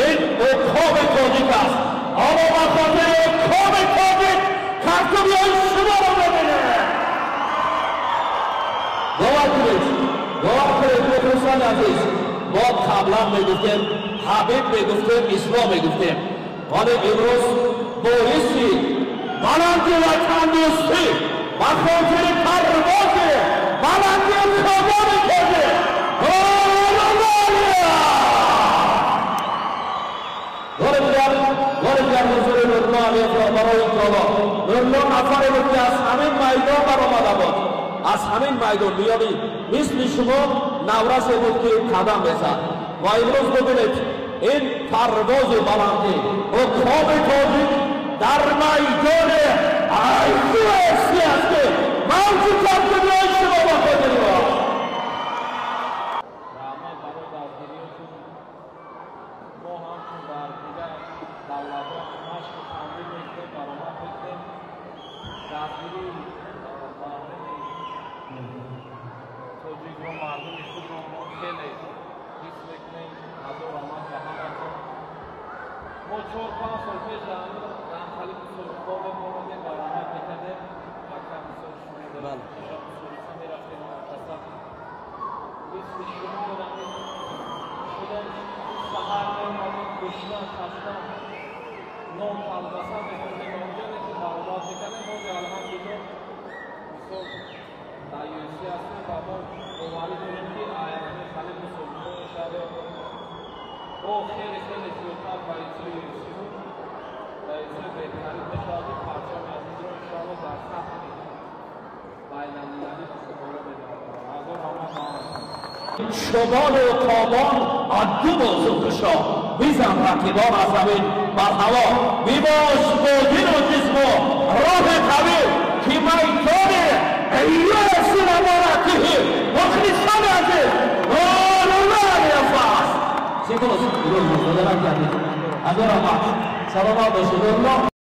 Ин уқоби тоҷик аст. Ҳоло ба хотири уқоби тоҷик картубиҳои шуморо бибинем. Бовар кунед, бовар кунед, мухлисони азиз, мо қаблан мегуфтем Ҳабиб, мегуфтем Ислом мегуфтем, вале имрӯз боиси баланди ватандӯстӣ, ба хотири парвози баланди уқобони тоҷик. Бори дигар ҳузури Нурулло Амиевро барои толор. Нурулло нафаре буд, ки аз ҳамин майдон баромада буд, аз ҳамин майдон миёни мисли шумо наврасе буд, ки қадам мезад, ва имрӯз бибинед, ин парвози баландӣ уқоби тоҷик дар майдони UFC аст, ки мавҷи кафкӯбиҳои шумо ба хотири мо. Раҳмат барои дастгириётон. Мо ҳамчун дар дигар давлатҳо машқу тамрин мекунем, баромад мекунем. Дастгирии мардуми тоҷикро, мардуми худро мо хеле ҳис мекунем. Ҳазор раҳмат ба ҳаматон. Мо 4-5 сол пеш дар халифи мусобиқаҳо меомадем, баромад мекардем. Ака, мисол, шумо мерафтем каса мисли шумо шудем. Саҳар меомадем, гушна, хаста, нон, колбаса мехӯрдем онҷо, лекин баромад мекардем. Ҳозир, алҳамдулилло, мисол, дар UFC ҳастем ва мо боварӣ дорем, ки ҳамин халиф мусобиқаҳо иншаалло бо хеле хеле зиёдтар бойцои UFC бойцои беҳтарин мешавад. Парчами азизро иншоалло дар сатҳи байналмилалӣ боло мебарад. Ҳазор раҳмат ба ҳаматон. Шумоли уқобон ду бозу кушо, бизан рақибон аз замин бар ҳаво. Бибош бо дину ҷисму роҳи қавӣ, ки майдони UFC равонатиҳӣ. Мухлисони азиз, Нурулло Амиев аст. Сипос, модарак азиз, ҳазор раҳмат, саломат бошед, Нурулло.